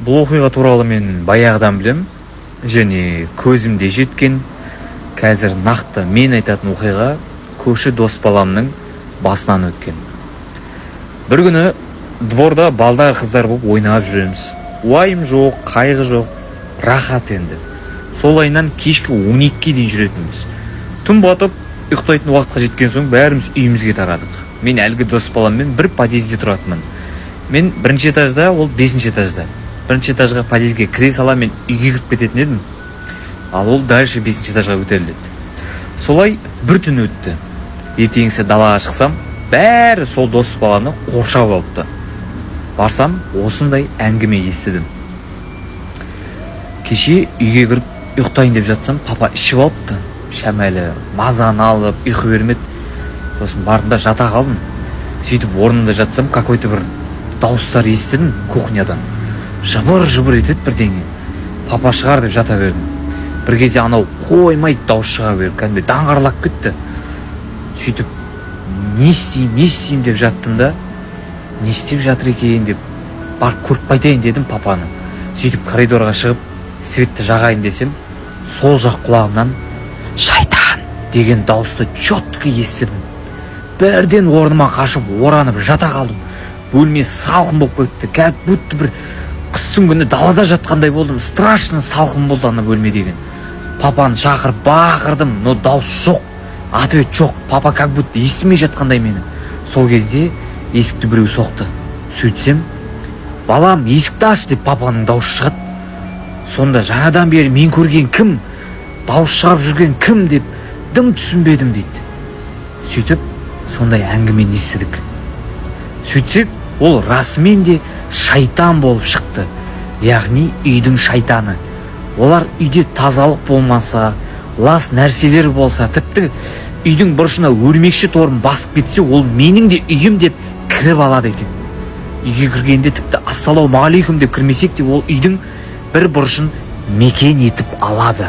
Бұл оқиға туралы мен баяғыдан білем және көзім де жеткен. Қазір нақты мен айтатын оқиға көрші дос баламның басынан өткен. Бір күні дворда балдар, қыздар болып ойнап жүреміз. Уайым жоқ, қайғы жоқ, рахат енді. Солайынан кешкі 12-ге дейін жүретінбіз. Түн батып, ұйықтайтын уақытқа жеткен соң бәріміз үйімізге тарадық. Мен әлгі дос баламмен бір подъезде тұратынмын. Мен бірінші этажда, ол бесінші этажда. Бірінші этажға, подъездге кіре сала мен үйге кіріп кететін едім, ал ол дальше бесінші этажға көтеріледі. Солай бір түн өтті. Ертеңгісі далаға шықсам, бәрі сол дос баланы қоршап алыпты. Барсам, осындай әңгіме естідім: «Кеше үйге кіріп ұйықтайын деп жатсам, папа ішіп алыпты, шамалы мазаны алып, ұйқы бермеді. Сосын бардым да жата қалдым. Сөйтіп орнымда жатсам, какой-то бір дауыстар естідім кухнядан, жыбыр жыбыр етеді бірдеңе. Папа шығар деп жата бердім. Бір кезде анау қоймайды, дауыс шыға беріп, кәдімгідей даңғырлап кетті. Сөйтіп не істеймін, не істеймін деп жаттым да, не істеп жатыр екен деп барып көріп қайтайын дедім папаны. Сөйтіп коридорға шығып, светті жағайын десем, сол жақ құлағымнан "Шайтан" деген дауысты четко естідім. Бірден орныма қашып, оранып жата қалдым. Бөлме салқын болып кетті, как будто бір қыстың күні далада жатқандай болдым. Страшно салқын болды ана бөлме деген. Папаны шақырып бақырдым, но дауыс жоқ, ответ жоқ. Папа как будто естімей жатқандай мені. Сол кезде есікті біреу соқты. Сөйтсем, "Балам, есікті аш" деп папаның дауысы шығады. Сонда жаңадан бері мен көрген кім, дауыс шығарып жүрген кім деп дым түсінбедім», — дейді. Сөйтіп сондай әңгімені естідік. Сөйтсек, ол расымен де шайтан болып шықты, яғни үйдің шайтаны. Олар үйде тазалық болмаса, лас нәрселер болса, тіпті үйдің бұрышына өрмекші торын басып кетсе, ол "Менің де үйім" деп кіріп алады екен. Үйге кіргенде тіпті "Ассалаумағалейкум" деп кірмесек те, ол үйдің бір бұрышын мекен етіп алады.